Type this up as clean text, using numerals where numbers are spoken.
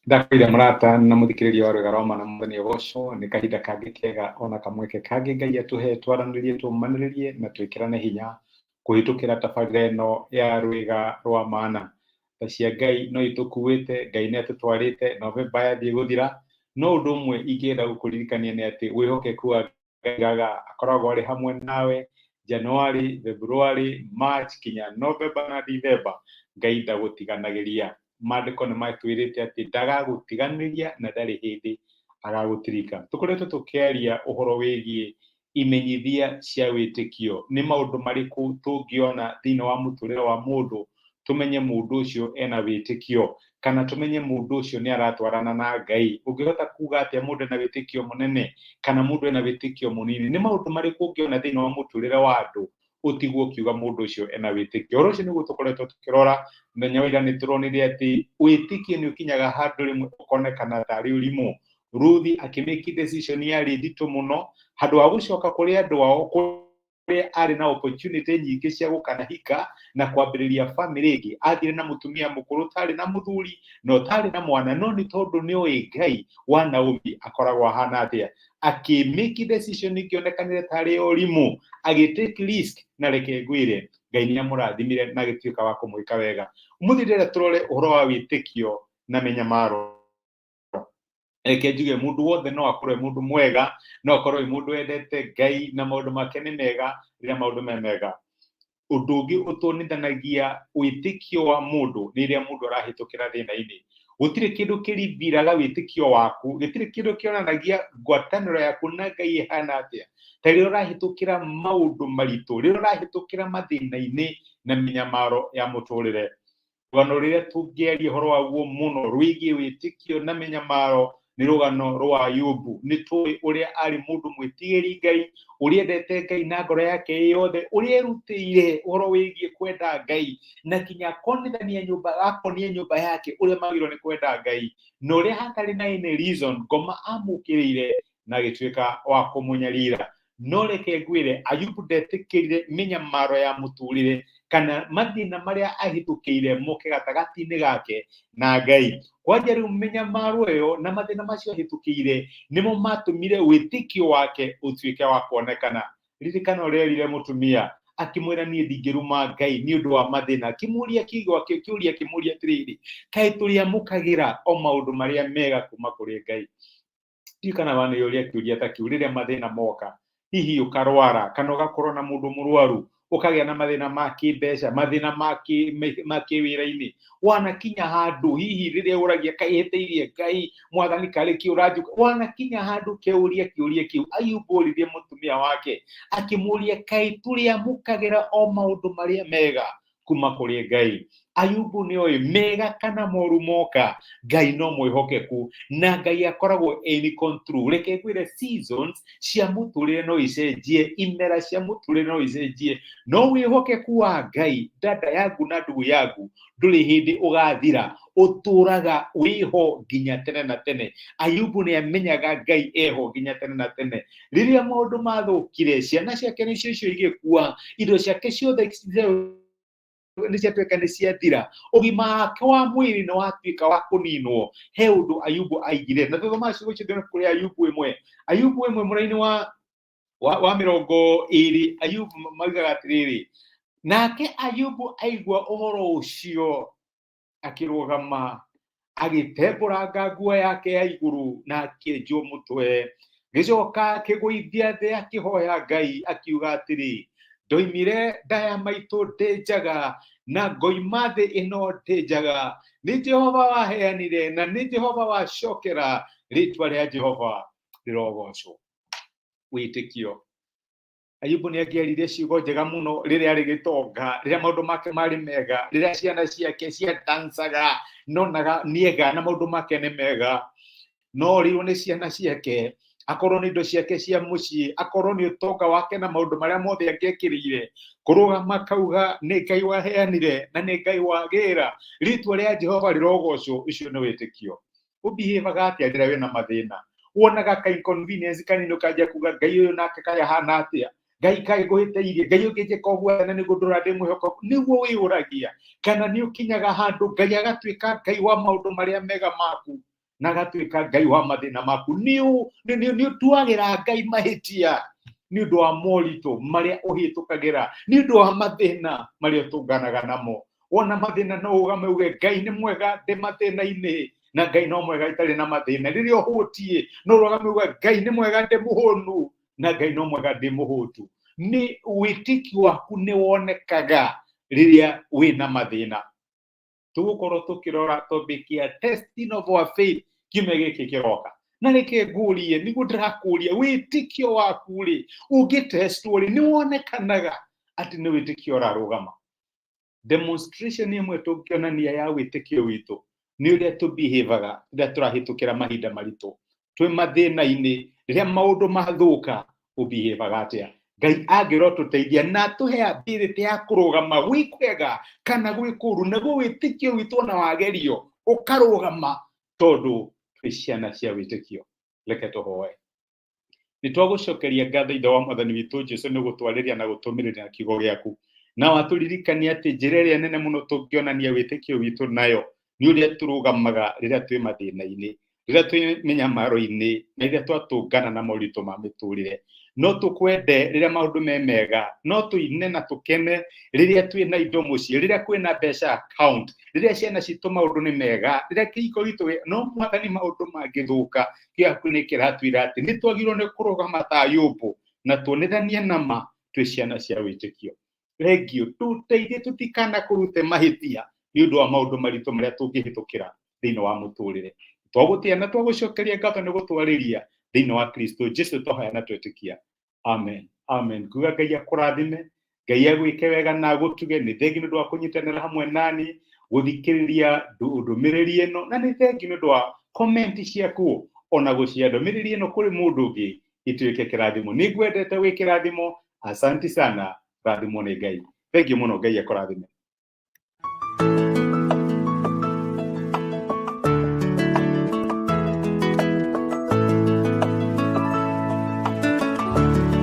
Ndakwĩra mũrata na mũthikĩrĩria wa Rwĩga rwa Mana Mwathani agocwo nĩ kahinda kangĩ kega ona kamweke kangĩ Ngai atũhe twaranĩrie tũmanĩrĩrie na twĩkĩrane hinya kũhĩtũkĩra tabarĩra ĩno ya Rwĩga rwa Mana. Tha cia Ngai no itũkuĩte, Ngai nĩ atũtwarĩte, Novemba yathiĩ gũthira, no ũndũ ũmwe ingĩenda gũkũririkania nĩ atĩ wĩhokeku wa Ngai gaga akoragwo arĩ hamwe nawe January, February, March kinya Novemba na Dithemba, Ngai ndagũtiganagĩria. Maandĩko nĩ matwĩrĩte atĩ ndagagũtiganĩria na ndarĩ hĩndĩ agagũtirika. Tũkoretwo tũkĩaria ũhoro wĩgiĩ imenyithia cia wĩtĩkio. Nĩ maũndũ marĩkũ tũngĩona thĩinĩ wa mũtũrĩre wa mũndũ tũmenye mũndũ ũcio ena wĩtĩkio, kana tũmenye mũndũ ũcio nĩ aratwarana na Ngai. Ũngĩhota kuga atĩa mũndũ ena wĩtĩkio mũnene kana mũndũ ena wĩtĩkio mũnini? Nĩ maũndũ marĩkũ ũngĩona thĩinĩ wa mũtũrĩre wa andũ ũtigwo ũkiuga mũndũ ũcio ena wĩtĩkio? Ũhoro ũcio nĩguo tũkoretwo tũkĩrora. Mũthenya wa ira nĩ tũronire atĩ wĩtĩkio nĩ ũkinyaga handũ rĩmwe ũkonekana tarĩ ũrimũ. Ruthi akĩmake decision yarĩ nditũ mũno, handũ ha gũcoka kũrĩ andũ ao kũrĩa arĩ na opportunity nyingĩ cia gũkanahika na kwambĩrĩria family ĩngĩ, athire na mũtumia mũkũrũ ũtarĩ na mũthuri na ũtarĩ na mwana, no nĩ tondũ nĩ oĩ Ngai wa Naomi akoragwo ahana atĩa, akĩmake decision ĩngĩonekanire tarĩ ya ũrimũ, agĩ take risk, na reke ngwĩre Ngai nĩ amũrathimire na agĩtuĩka wa kũmwĩka wega. Ũmũthĩ ndĩrenda tũrore ũhoro wa wĩtĩkio na mĩnyamaro. Reke njuge mũndũ wothe no akorwo e mũndũ mwega, no akorwo e mũndũ wendete Ngai na maũndũ make nĩ mega rĩrĩa maũndũ me mega. Ũndũ ũngĩ ũtuonithanagia wĩtĩkio wa mũndũ nĩ rĩrĩa mũndũ arahĩtũkĩra thĩna-inĩ. Gũtirĩ kĩndũ kĩribiraga wĩtĩkio waku, gũtirĩ kĩndũ kĩonanagia ngwatanĩro yaku na Ngai ĩhana atĩa ta rĩrĩa ũrahĩtũkĩra maũndũ maritũ, rĩrĩa ũrahĩtũkĩra mathĩna-inĩ na mĩnyamaro ya mũtũrĩre. Rũgano rũrĩa tũngĩaria ũhoro waguo mũno rwĩgiĩ wĩtĩkio na mĩnyamaro nĩ rũgano rwa Ayubu. Nĩ tũĩ ũrĩa arĩ mũndũ mwĩtigĩri Ngai, ũrĩa endete Ngai na ngoro yake yothe, ũrĩa erutĩire ũhoro wĩgiĩ kwenda Ngai, na kinya akonithania nyũmba, akonia nyũmba yake ũrĩa magĩrĩirwo nĩ kwenda Ngai, na ũrĩa hatarĩ na any reason ngoma amũkĩrĩire na agĩtuĩka wa kũmũnyarira. No reke ngwĩre, Ayubu ndetĩkĩrire mĩnyamaro ya mũtũrĩre kana mathĩna marĩa ahĩtũkĩire moke gatagatĩ-inĩ gake na Ngai. Kwanja rĩu mĩnyamaro ĩyo na mathĩna macio ahĩtũkĩire nĩmo matũmire wĩtĩkio wake ũtuĩke wa kuonekana. Ririkana ũrĩa erire mũtumia akĩmwĩra niĩ ndingĩruma Ngai nĩ ũndũ wa mathĩna, akĩmũria kiugo kĩũria akĩmũria atĩrĩrĩ, kaĩ tũrĩamũkagĩra o maũndũ marĩa mega kuma kũrĩ Ngai? Ndiũĩ kana waneyũria kĩũria ta kĩu rĩrĩa mathĩna moka, hihi ũkarwara kana ũgakorwo na mũndũ mũrwaru, ũkagĩa na mathĩna ma kĩmbeca, mathĩna ma kĩwĩra-inĩ, wanakinya handũ hihi rĩrĩa ũragia kaĩ hĩtĩirie Ngai, mwathani karĩ kĩ ũranjũka, wanakinya handũ ũkeyũria kĩũria kĩu. Ayubu oririe mũtumia wake akĩmũria kaĩ tũrĩamũkagĩra o maũndũ marĩa mega kuma kũrĩ Ngai. Ayubu nĩ oĩ mega kana moru moka, Ngai no mwĩhokeku na Ngai akoragwo in control. Reke ngwĩre seasons cia mũtũrĩre no icenjie, imera cia mũtũrĩre no icenjie, no wĩhokeku wa Ngai dada yangu na ndugu yangu ndũrĩ hĩndĩ ũgathira, ũtũraga wĩho nginya tene na tene. Ayubu nĩ amenyaga Ngai eho nginya tene na tene. Rĩrĩa maũndũ mathũkire, ciana ciake nĩcio icio igĩkua, indo ciake ciothe nĩ ciatuĩka nĩ ciathira, ũgima wake wa mwĩrĩ nĩ watuĩka wa kũninwo. He ũndũ Ayubu aigire, na tũthomaga ciugo icio thĩinĩ kũrĩ Ayubu ĩmwe, Ayubu ĩmwe mũraini wa 20, Ayubu maugaga atĩrĩrĩ, nake Ayubu aigua ũhoro ũcio akĩrũgama agĩtembũranga nguo yake ya igũrũ na akĩenjwo mũtwe, gĩcoka akĩgũithia thĩ akĩhoya Ngai akiuga atĩrĩ, ndoimire nda ya maitũ ndĩ njaga na ngoima thĩ ĩno ndĩ njaga, nĩ Jehova waheanire na nĩ Jehova wacokera, rĩtwa rĩa Jehova rĩrogocwo. Wĩtĩkio. Ayubu nĩ angĩaririe ciugo njega mũno rĩrĩa arĩ gĩtonga, rĩrĩa maũndũ make marĩ mega, rĩrĩa ciana ciake ciadancaga, nonaga nĩega na maũndũ make nĩ mega. No orirwo nĩ ciana ciake, akorwo nĩ indo ciake cia mũciĩ, akorwo nĩ ũtonga wake na maũndũ marĩa mothe angĩekĩrĩire, kũrũgama akauga nĩ Ngai waheanire na nĩ Ngai wagĩra, rĩtwa rĩa Jehova rĩrogocwo, ũcio nĩ wĩtĩkio. Ũbihĩvaga atĩa rĩrĩa wĩna mathĩna? Wonaga ka inconvenience kanini ũkanjia kuga Ngai ũyũ nake kaĩ ahana atĩa, Ngai kaĩ ngũhĩtĩirie, Ngai ũngĩnjĩka ũguo na nĩguo ndũra ndĩ mwĩhokeku. Nĩguo wĩyũragia kana nĩ ũkinyaga handũ Ngai agatuĩka Ngai wa maũndũ marĩa mega maku. Na agatuĩka Ngai wa mathĩna maku. Nĩ ũtuagĩra Ngai mahĩtia nĩ ũndũ wa moritũ marĩa ũhĩtũkagĩra, nĩ ũndũ wa mathĩna marĩa ũtũnganaga namo. Wona mathĩna no ũgame uge Ngai nĩ mwega ndĩ mathĩna-inĩ, na Ngai no mwega itarĩ na mathĩna. Rĩrĩa ũhũtiĩ no ũrũgame uge Ngai nĩ mwega ndĩ mũhũnu, na Ngai no mwega ndĩ mũhũtu. Nĩ wĩtĩkio waku nĩ wonekaga rĩrĩa wĩna mathĩna. Tũgũkorwo tũkĩrora topic ya testing of our faith kiumia gĩkĩ kĩroka. Na reke ngũrie, nĩguo ndĩrakũria, wĩtĩkio waku rĩ, ũngĩtestwo rĩ, nĩ wonekanaga atĩ nĩ wĩtĩkio ũrarũgama? Demonstration ĩmwe tũngĩonania ya wĩtĩkio witũ nĩ ũrĩa tũbehavaga rĩrĩa tũrahĩtũkĩra mahinda maritũ, twĩ mathĩna-inĩ, rĩrĩa maũndũ mathũka, ũbehavaga atĩa? Ngai angĩrotũteithia na atũhe ability ya kũrũgama gwĩ kwega kana gwĩ kũũru, naguo wĩtĩkio witũ ona wagerio ũkarũgama, tondũ twĩ ciana cia wĩtĩkio. Reke tũhoe. Nĩ twagũcokeria ngatho, Ithe wa Mwathani witũ Jesu, nĩ gũtwarĩria na gũtũmĩrĩria na kiugo gĩaku, na watũririkania atĩ njĩra ĩrĩa nene mũno tũngĩonania wĩtĩkio witũ nayo nĩ ũrĩa tũrũgamaga rĩrĩa twĩ mathĩna-inĩ, rĩrĩa twĩ mĩnyamaro-inĩ, na rĩrĩa twatũngana na moritũ ma mĩtũrĩre. No tũkwende rĩrĩa maũndũ me mega, no tũine na tũkene rĩrĩa twĩ na indo mũciĩ, rĩrĩa kwĩna mbeca account, rĩrĩa ciana citũ maũndũ nĩ mega, rĩrĩa kĩhiko gitũ, no Mwathani, maũndũ mangĩthũka, gĩaku nĩ kĩratwĩra atĩ nĩ twagĩrĩirwo nĩ kũrũgama ta Ayubu na tuonithanie nama twĩ ciana cia wĩtĩkio. Thengiũ, tũteithie tũtikana kũrute mahĩtia nĩ ũndũ wa maũndũ maritũ marĩa tũngĩhĩtũkĩra thĩinĩ wa mũtũrĩre. Twagũtĩa na twagũcokeria ngatho nĩ gũtwarĩria thĩinĩ wa Kristo Jesu twahoya na twetĩkia, amen, amen. Nguga Ngai akũrathime, Ngai agwĩke wega na agũtuge. Nĩ thengi nĩ ũndũ wa kũnyitanĩra hamwe nani gũthikĩrĩria ndũmĩrĩri ĩno, na nĩ thengi nĩ ũndũ wa comment ciaku ona gũcia ndũmĩrĩri ĩno kũrĩ mũndũ ũngĩ ituĩke kĩrathimo. Nĩ ngwendete wĩ kĩrathimo. Asanti sana, rathimwo nĩ Ngai. Thengiũ mũno, Ngai akũrathime.